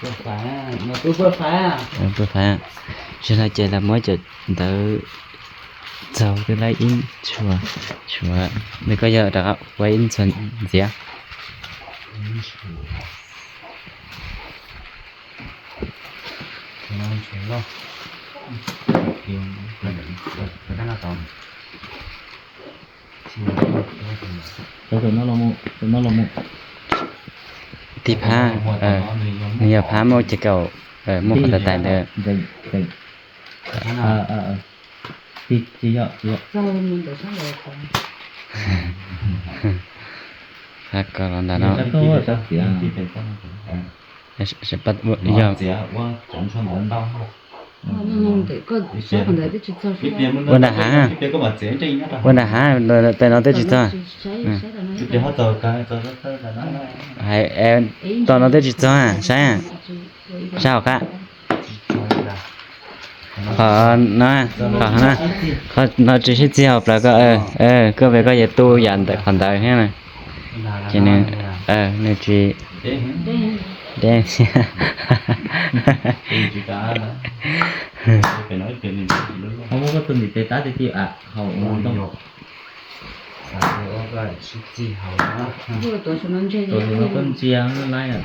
Paj fais, tub paj fais. Tsis no ces los muab cov ntawd txaug twb laib ib tshuav, tshuav, nws koj yog rov qab ua ib tshuav ntxiav. Tib phab, nws yog phab muaj ceg kaum, muaj qhov tais tais ntawd. Phab ko los ntawm no. Yog, ua nram hav, ua nram hav, tais no twb tsis txog. Hais, tais no twb tsis txog, saib, saib hauv qab. Qhov no, qhov no, qhov no tsis sib txig hauv plawv ko, koj pem koj yuav tu yam ntawm qhov ntawd thiab na. Ces nws, nws tsis deb thiab. Koj tus ntim tes tab ti ti hauv ntoo. Tus no koj ntsia laib.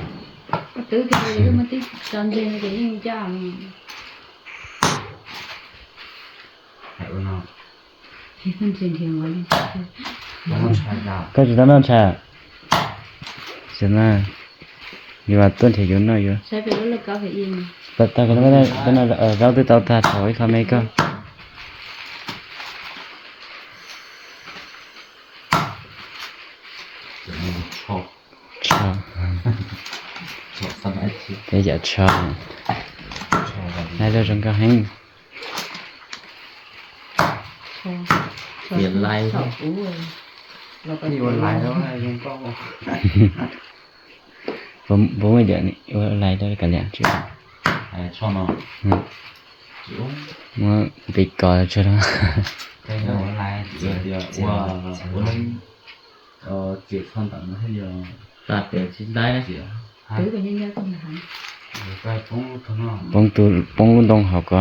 Koj tsis tau noj ntsha. Yus mas tuaj nrhiav yus noj yuav. Tag, zaub twb tau tag, thauj ib qho me koj. Tsho. Tej yam tsho. Hais lus zoo nkauj heev. Puas muaj diam ua lais rau kav liam tsis? Muab ntiv kos tsuag rau. Poob tus, poob lub ntoo hauv ko.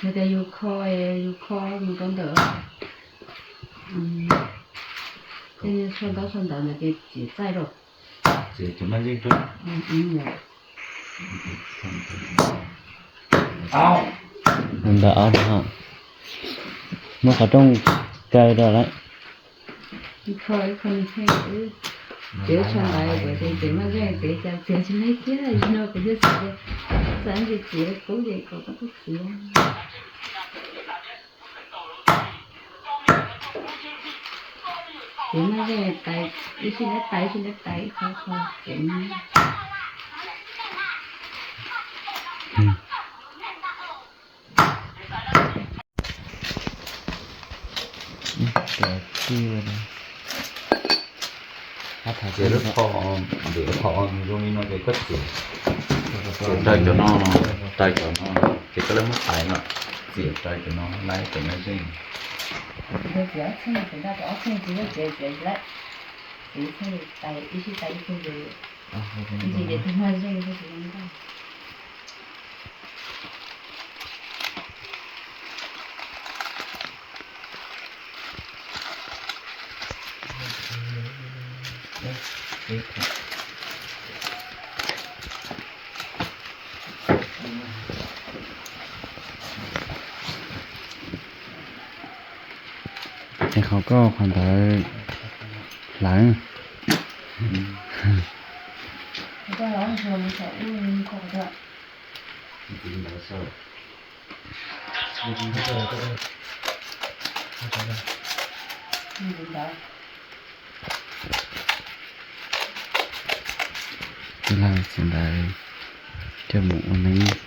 Yus kho, yus kho mus rau ntawm, tej niag tshuaj ntaub tshuaj ntawv ntawd ces txiav txaij rau. Ntawm ob no, muab qhov rooj kaw rau lawm. Kho ib qho nws pheej, txiav tshuaj ntawv ces txiav maj zeej, txiav cas txiav tsis laib thiab, no kuv thiaj xav tias txawm tsis txiav kub ces kom koj txiav. Txiav maj zeej tais, ib sij laib tais, ib sij laib tais, ib qho qho txiav. Txiav lub phom, ntawm lub phom zoo li no ces koj txiav, txiav raws cov no, raws cov no, ces koj lawv muab tais no, txiav raws cov no laib cov maj zeej. Es qhov koj qhov ntawd hlawv. Tij laug txiv ntawd coj mus ua neeb.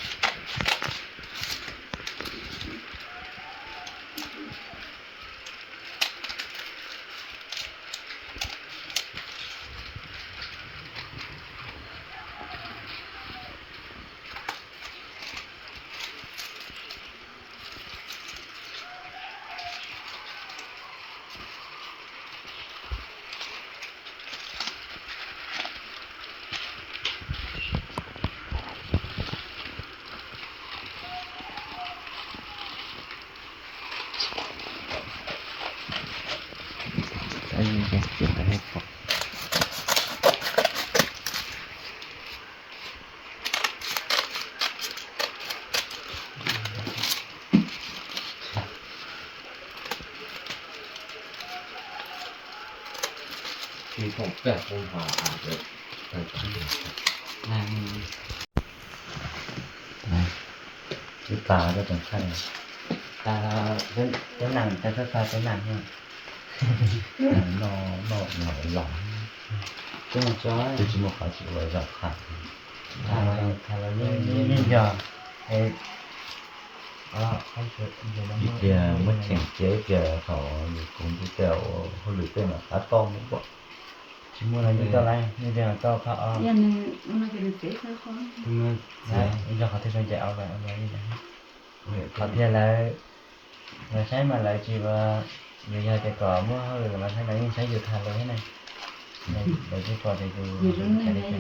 Ib pas rau tom thaj. Peb nag, peb pab pab peb nag no. Noj, noj los los. Twb tsis muaj qhov tsis ua zaum qhaj. Yeej yog. Ib pliag muab cheem cia ib pliag thaum yus kuv nti tej ua hauj lwm tej mam qab toj mus pom. Tsis muaj los yeej toj lawm, yeej toj qhov os. Ib zaug qhov twg zoo ces au lawm, au lawm. Qhov tiag lawv, lawv saib mas lawv tsis ua, yus yog tias kom muab hauj lwm los saib lawv yeej saib yus tag lawm thiab ne. Lawv tsis pom tias yus, lawv saib yus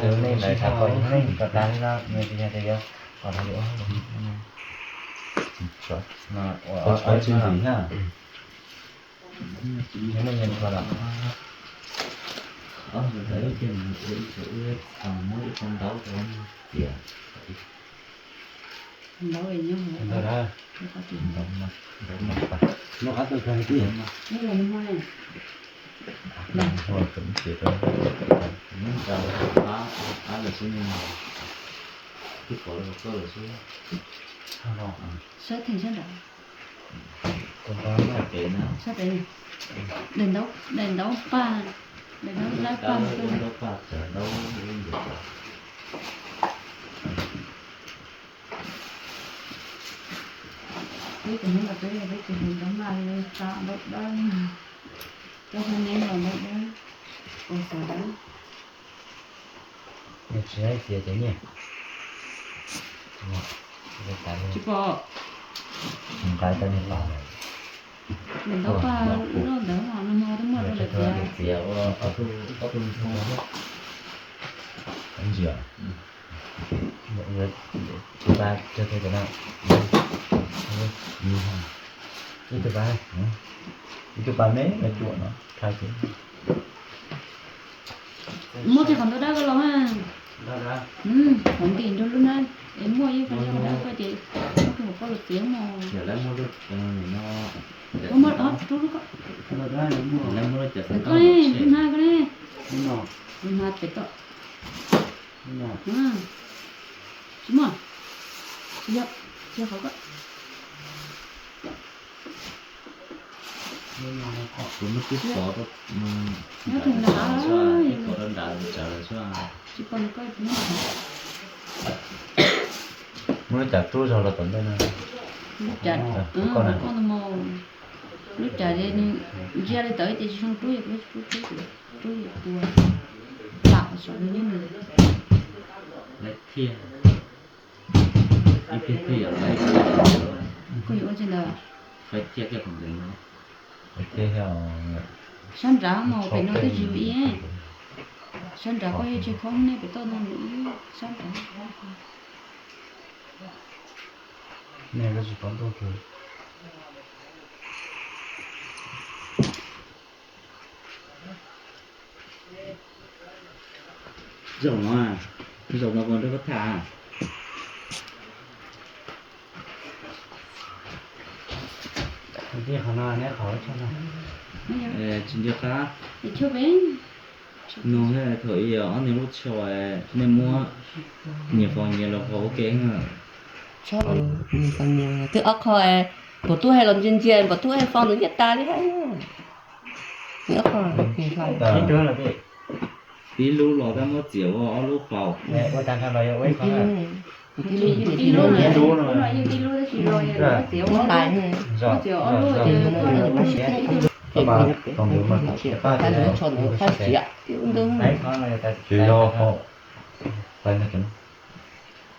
lub neej lawv tsis pom yus lub neej kom tas li no, nws tsis yog tias yuav kom los yus ua hauj lwm. Ua tsis ntxim thiab. Muaj nyias nrua lawm. Ntawd, ntawd, ntawd, ntawd, ntawd, Sab theem sab nrad. Sab pem, daim ntaub, daim ntaub paj, daim ntaub lab paj. Peb cov Hmoob no peb, peb tsis hais ntaub maj li, ntaub dawb, ntaub hmoob neb los ntaub dawb, ua xov dawb. Nws tsis hais tias cov nyiaj. Tsis pom. Nqa tau niag pom. Daim ntaub paj loj ntawd no, no twb muaj rau lawv tiav. Ntsia. Tus pab cog tej cov no. Ib tug pab, ib tug pab me me cuam no, thaij ces. Muab kiag qhov ntawd dawb koj los mas. Qhov ntim nrog lub na, es muaj ib qho dawb koj ces muab kiag hauv koj los txiav mos. Muab rub rub koj. Koj ne, lub hnav koj ne. Lub hnav pem toj. Tsis muaj. Tsis yog, tsis yog qhov koj. Nyob rau nrad, tsis pom nws koj. Muab lub cas rub zog los tom ntej no. Lub cas, koj ntawd mas, lub cas ntsia li tawm ces tsis zoo rub, yog rub, rub, rub tua, lam saum no nyob nws. Koj yuav ua tsi ntawd? Sab nrad mas pem no twb tsis ua ib, sab nrad koj yeej tsis khob nej pem toj no nws ib sab nrad. Nej koj tsis pom ntuj kiag. Zaum no, zaum no puas nrog koj tham? Tij qhov no neb qhov, tsis nco qab. Nug thaum ub ob niag lub tsho, nej muab nyias faus nyias los faus ua ke. Twb ob qho, npaum tub hais los ntsia ntsia, npaum tub hais faus ntawd nyiaj tas li hais. Tib lub los tab muab txiav ua ob lub faus.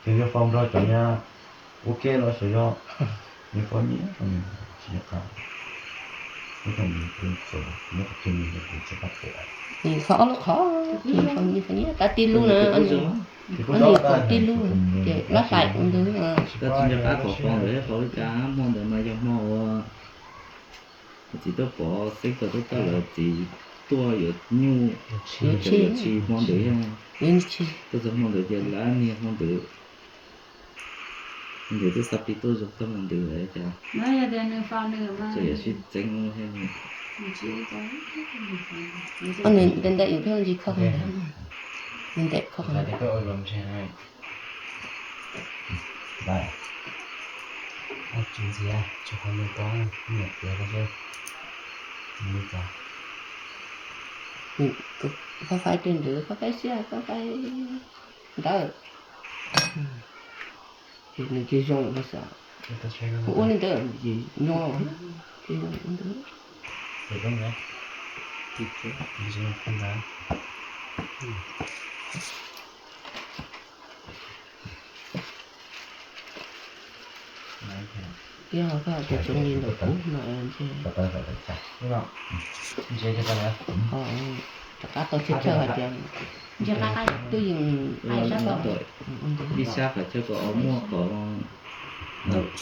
Ces yog faus nrog cov nyab ua ke los xyov yog nws faus nyiaj, nws tsis nco qab. Nws faus ob lub qhov, nws faus nyiaj tab tib lub na, ob nws faus tib lub ces lab hlais ua ntawd. Koj tsis nco qab kom faus ntawd, faus li cas hmo ntawd mas yog hmo ua Txiv tuaj pov xeeb tau tuaj tawm lawm, txiv tuaj yuav nyuj, yuav tshis hmo ntawd, tuaj txog hmo ntawd ces lab niag hmo ntawd. Nws twb xa plig tuaj zoo kawg nkaus ntawd lawm cas. Txawm yog sib txeeb thiab. Nws ntawm ntawm yus pheej ntsis kho ntawd, nws ntawm kho. Koj faib tej ntawd, koj faib siab, koj faib ntawd. Ces nws ces zoo xwb. Kuv ua li ntawd ces nyob ces zoo li ntawd. Yog koj hais tias tsoom li ntawm kuv no ntshe rov qab tau tsheb chaw hais tias ntshe qab qab twb yeej ib sab qhov chaw kom muaj qhov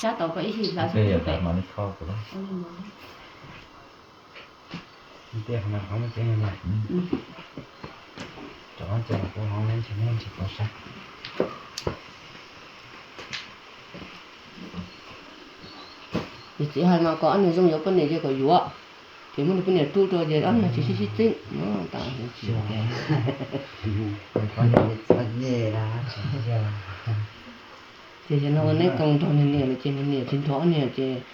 sab tau kom ib his hlawv xwb pem. Yus txiv hais mas kom ob niag zoo yuav poj niam ces kom yuav, ces muab nws poj niam rub rau ces ob niag tsis sib sib txeeb no tas. Ces yog no ua neb koom nrog nws niam no ces nws niam tsis nrog ob niag ces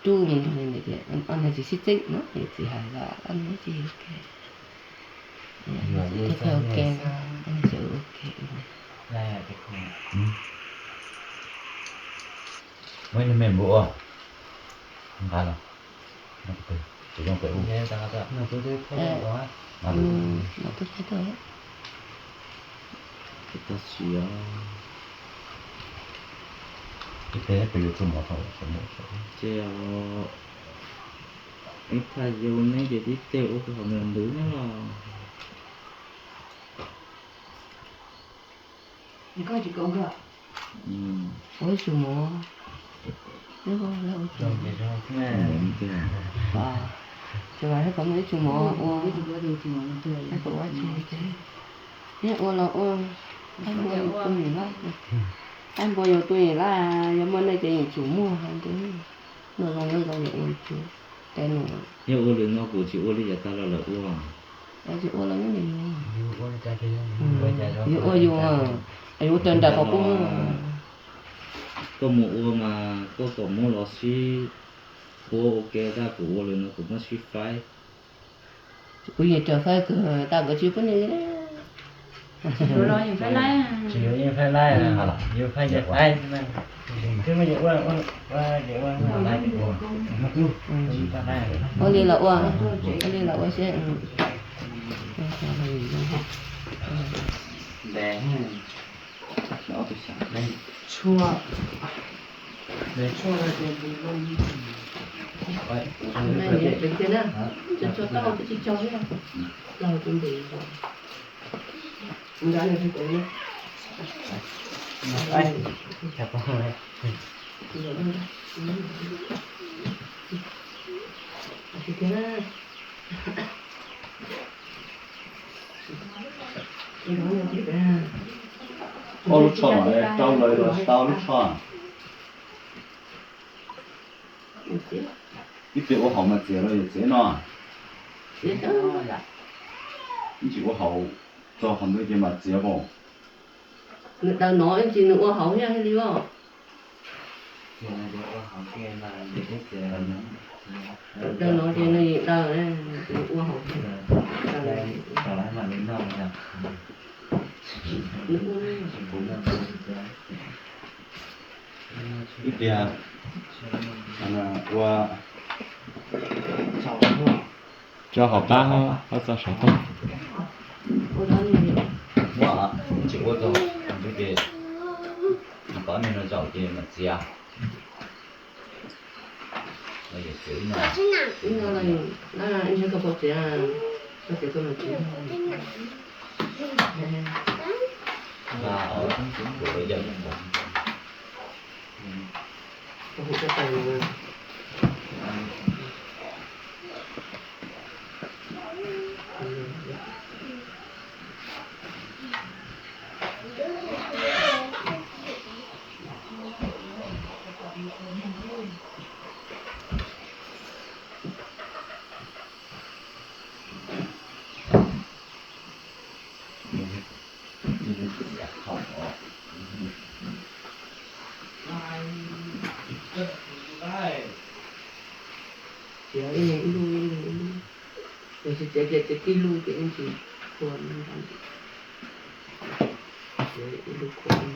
rub mus nrog nws niam ces ob niag tsis sib txeeb no, yus txiv hais los ob niag tsis ok, ob niag tsis ok. Muaj ib niag me npua ua nqa los, tsis zoo pem ub. Ib teg peb yuav tuaj mov thaum sawv ntxov. Ces ib thaj yus neb ces tib teg ua hauv ntawd ntawd na los. Ua ib tsum mov, ces vam thiab kom muaj ib tsum mov ua, ua tsi, neb ua los ua, qaib npua yus tus nyiam laj, qaib npua yus tus nyiam laj, yog muaj nej ces yeej tsum muaj hais ntawd. Noj zoo nyob zoo yus ua tsuv, tej num. Yog ua lwm no kuv tsis ua li yav tag los lawm ua. Tsis ua los nyob ntawm yus, yus ua yus, yus ua tawm nram qhov kuv mus. Koj mus ua mas koj kom muab los sib puab ua ke tag, kuv ua lwm no kuv muab sib faib. Kuv yeej raws faib kawg tag, kuv tsis pub nws. Tsis yuav yeej faib laib, yus faib ces faib. Ua li los ua, ua li los ua seb. Ntev, ntev tshuaj, ntev tshuaj no ces ntev tiag na, tsis tshua tau twb tsis tsaug thiab, tsaug tus ntev. Nqa nws rau kuv na. Ob lub tsho mam li rau lawv los tsis tau lub tsho. Ib pliag ua hauv mas txiav los yuav txiav no. Ib ntsis ua hauv txog qhov ntawd ces mam txiav os. Nws daws no ib ntsis nws ua hauv thiab li os. Daws no ces nws daws, ua hauv. Ib pliag ua tso hauv qab, hab txog saum toj. Muab, tsis ua txog ntawd ces kom ob niag no zaum ces mam txiav. Ib no, ib no, ib ntsis koj puas txiav, koj txiav koj mam txiav. Nqa, kuv lawv yawm. Koj hu koj tais no. Txiav ib leeg ib lub, ib leeg ib lub. Yog tsis txiav kiag ces tib lub ces yeej tsis tshua, txiav ib lub khuam.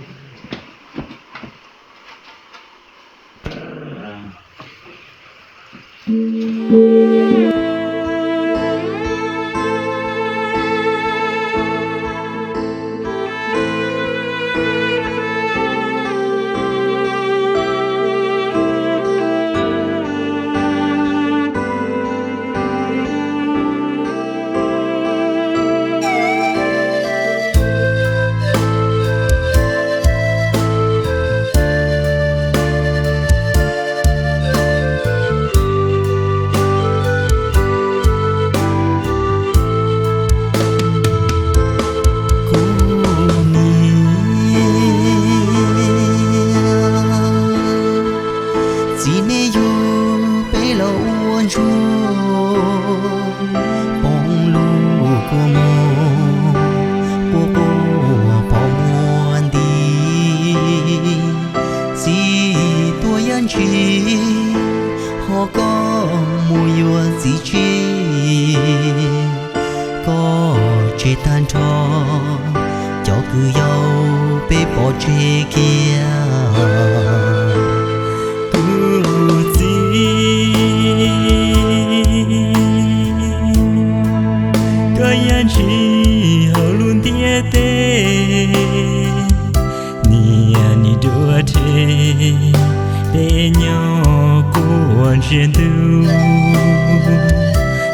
Kuv niam txiv nej yug peb los ua ntsuag, poob lub kua muag, quaj quaj pom muag nti. Txiv tuaj yam ntsis, ho koj mus yuav txiv tsev, koj tseg tag nrho cov kwv yau peb pov tseg kiag. Kuv txiv, koj yam ntsis hauv lub ntiaj teb, niaj hnub dua rhe, peb nyob quaj ntsia ntuj.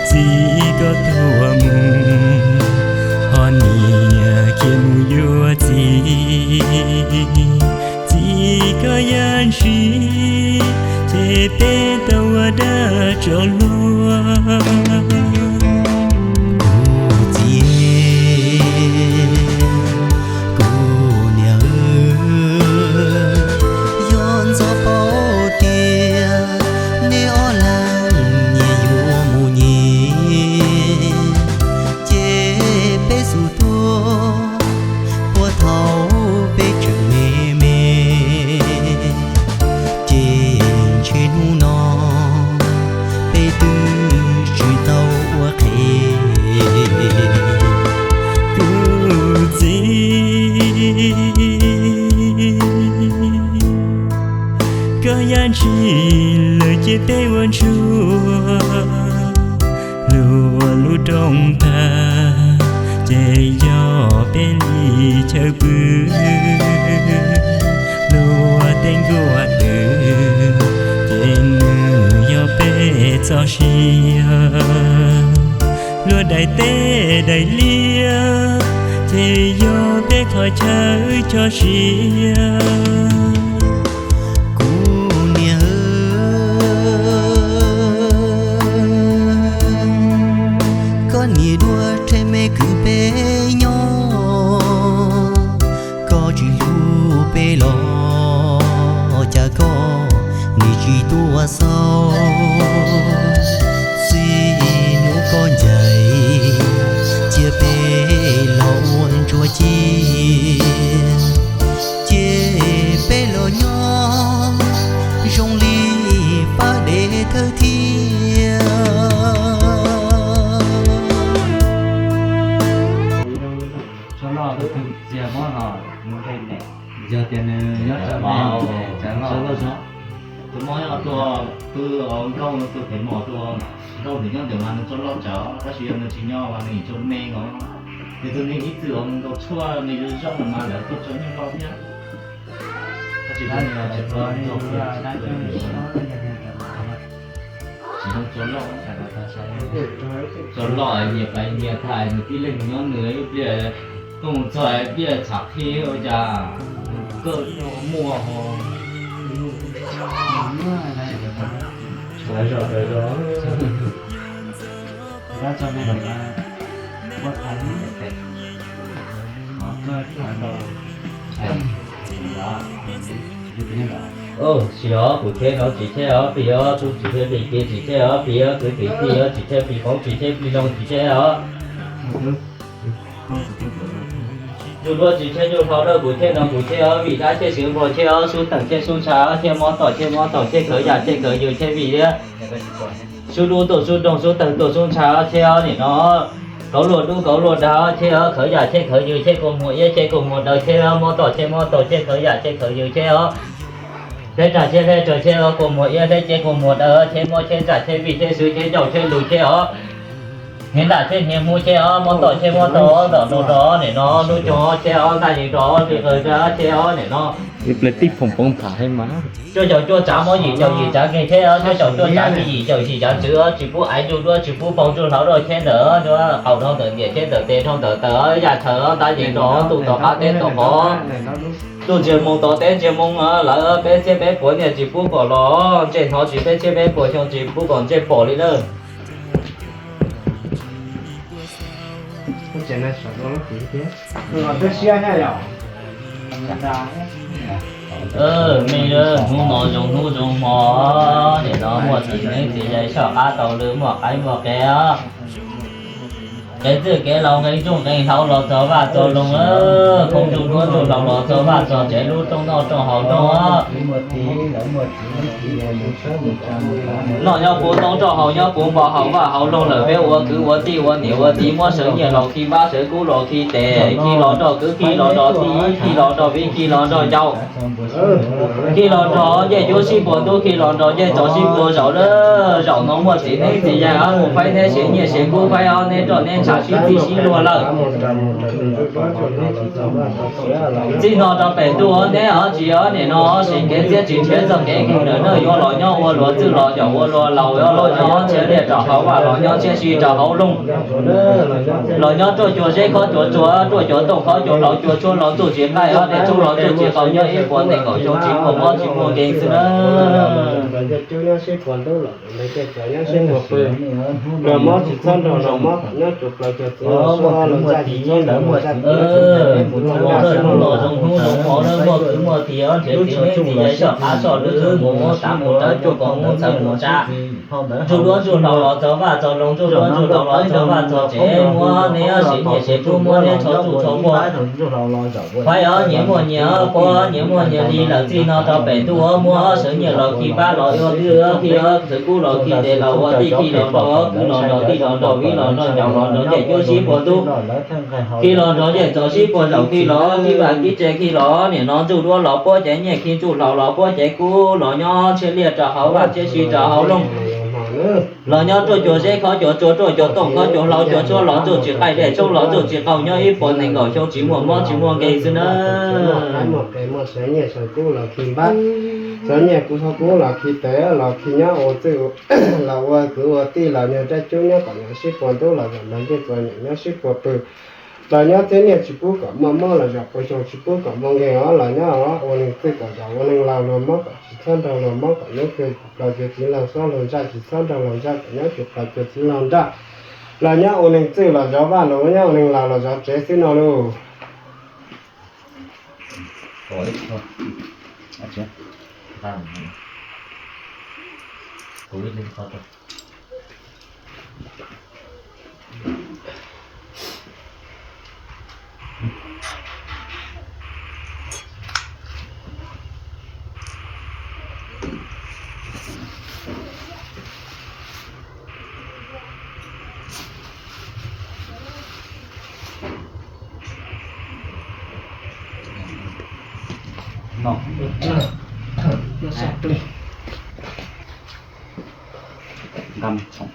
Txiv koj tuaj mus, ho niam kiag mus yuav txiv. Txiv koj yam ntsis, ces peb tau ua dab tsov hluas. Kuv txiv, kuv niam, yog ntxov paub tias nej ob leeg nyias yuav mus nyias, ces peb xub tuaj puag thaum peb tseem me me, ces ntshe hnub no peb twb tsis tau ua qhev. Kuv txiv, koj yam ntsis lawm ces peb ua ntsuag, luag lub rooj tag ces yog peb li chaw pw, luag tej nkuaj twm ces nws yog peb txoj sia. Luag daim teb daim liaj ces yog peb qhov chaw coj sia. Kuv niam, koj niam dua rhe me kwv peb nyob, koj tsis hlub peb los cas koj nim tsis tuaj xauj. Txij hnub koj ncaim cia peb los ua ntsuag ci, cia peb los nyob zoo li pab dej thawj thiab. Txog loj tus twg txiag mob no mus nqe ne? Yog tias nws nyob txog ne, txog loj. Tus mob nyob tuaj, tus nkauj no tus phem mos tuaj, nkauj ntawm nyob ntawm mas nws txog loj tsawv, tab sis yog nws tsis nyob mas nws tseem me no. Ces tus neeg ib txwm uas nws ntaus tshuaj nws zoo zoo mas lawv tuaj tso nyuj loj thiab. Tab sis tus neeg tsis tau, tsis zoo tso loj. Tso loj nyias pais nyias thaij, nws tib leeg nyob nws ib pliag, tuaj mus txog ib pliag txham qhib ua cas kawj muaj ho. Tsis os, kuv cheb no tsis cheb os plig os, tub tsis cheb plig, kev tsis cheb os plig os, kwv kwv tij os tsis cheb plig, qoob tsis cheb plig, zoo tsis cheb os. Ntuj duab tsis tshiab ntuj hlau dawb, kuv thiaj no kuv thiaj ob vim dab thiaj siv npog thiaj ob sub teem thiaj sub ntsha ob thiaj mob tom thiaj mob tom thiaj khawv yam thiaj khawv yws thiaj vim thiab. Sub dub tuaj sub doog sub tawg tuaj sub ntsha ob thiaj ob nim no. Kauv luaj dub kauv luaj dag ob thiaj ob khawv yam thiaj khawv yws thiaj kua muag iab thiaj kua muag daw thiaj ob mob tom thiaj mob tom thiaj khawv yam thiaj khawv yws thiaj ob. Hleb rag thiaj hleb raws thiaj ob kua muag iab hleb thiaj kua muag daw thiaj mob thiaj ntsam thiaj vim thiaj sub thiaj ncauj thiaj lus thiaj ob. Hniav ntam thiaj hniav hmub thiaj ob mob tom thiaj mob tom ob tom rau rau nim no lub coog ob thiaj ob ntaj yees rau ob li qawg rag thiaj ob nim no. Ib pliag tib phoom poob tham thiab mas. Cuaj caum cuaj tsav mob yim caum yim tsav nkeeg thiab ob cuaj caum cuaj tsav vim yim caum yim tsav tswv ob tsis pub aiv ntuj duab tsis pub paug ntuj hlau rau thiab ntawm ob ntuj qaum dhau ntawm ntiam thiab ntawm tes dhau ntawm taws ob yam chaw ob ntaj yees rau ob ntuj tom qab teb tom qhov. Ntuj ntsiag moo tod teb ntsiag moo lawv peb txhiab peb puas niaj tsis pub kom los ntsej hnov tsis peb txhiab peb puas xyoo tsis pub kom ntsej pom li lawm. Me hnub no zoo hnub zoo hmo, nim no muaj txiv neeb txiv yaig soj qab tau lw muaj qaib muaj qe os. Kev txwj kev laus nqee tsuj nqee hlau los txog vaj txog loog, khoob ntuj duab ntuj laus los txog vaj txog tsev lub rooj noj rooj haus noj. Noj nyob puv ntoo roj haus nyob puv npo haus vaj haus loog lawm peb ua kwv ua tij ua niam ua txiv muab sawv nyiaj los khi npab sawv kub los khi tes khi los nrog kwv khi los nrog tij khi los nrog viv khi los nrog ncaus. Khi los nrog ncej cuab sib puag ntub khi los nrog ncej txos sib puag zaum lawm. Zaum no muaj txiv neeb txiv yaig mus faib neb sev nyiaj sev kub faib ob neb roj neb ntshav sib txig sib luag lawm. Txij no rau pem ntuj ob neb ob tsis ob nim no ob sim kev txiab tsis nrhiav txoj kev nkeeg lawm na yuav los nyob ua luag txwj los caum ua luag laus los nyob ob txhiab liaj rau hauv vaj los nyob txhiab si rau hauv loog. Los nyob ruaj cuag zeb khob cuag tsua ruaj cuag tooj khob cuag hlau cuag tshuab los ntuj tsis qaij ob niag tshuab los ntuj tsis qaug nyob ib puas nees nkaum xyoo tsis muaj mob tsis muaj nkeeg xwb na. Los mob tsis txhob nrog los mob kom nyob cuag plaws cuag txiv los sub ob los ntsaj tsis txhob nrog los ntsaj. Muaj hnub los zoo hnub zoo hmo na muaj kwv muaj tij ob nrhiav txiv neeb txiv yaig soj qab soj lw mus muab tav mus rawv cuaj kaus mus txhawv mus tsa. Ntsuj duab ntsuj hlau los txog vaj txog loog ntsuj duab ntsuj hlau los txog vaj txog tsev muab neb ob sev nyiaj sev kub muab neb tsho tsuj tsho puag. Faib ob nyias muaj nyias quab nyias muaj nyias li lawm txij no rau pem ntuj ob muab ob sawv nyiaj los khi npab los ua twj khi ob sawv kub los khi tes los ua tij khi los nrog ob kwv los nrog tij los nrog viv los nrog ncaus los nrog ncej cuab sib puag ntub. Khi los nrog ncej txos sib puag zaum khi los kib vaj kib tse khi los nim no ntsuj duab los puab cev nyiaj khi ntsuj hlau los puab cev kub los nyob txhiab liaj rau hauv vaj txhiab si rau hauv loog. Los nyob ruaj cuag zeb khob cuag tsua ruaj cuag tooj khob cuag hlau cuag tshuab los ntuj tsis qaij dej tshoob los ntuj tsis qaug nyob ib puas nees nkaum xyoo tsis muaj mob tsis muaj nkeeg xwb na. Muaj qaib muaj qe muaj sawv nyiaj sawv kub los khi npab, sawv nyiaj kub sawv kub los khi tes los khi nyob ua txwj los ua kwv ua tij los nyob rab cub nyob kom nyob sib puag ntub los zaum nrog ncej txuas nyob sib puag pw. Los nyob txhiab niaj tsis pub kom muaj mob los zaum puas xyoo tsis pub kom muaj nkeeg os los nyob ua neeg txwj kom zaum ua neeg laus los mob kom tsis txhob nrog los mob kom nyob cuag plaws cuag txiv laug xob laug ntsaj tsis txhob nrog laug ntsaj kom nyob cuag plaws cuag txiv laug ntsaj. Los nyob ua neeg txwj los zov vaj los nyob ua neeg laus los zov tsev xwb no lauj. Nkam tsoom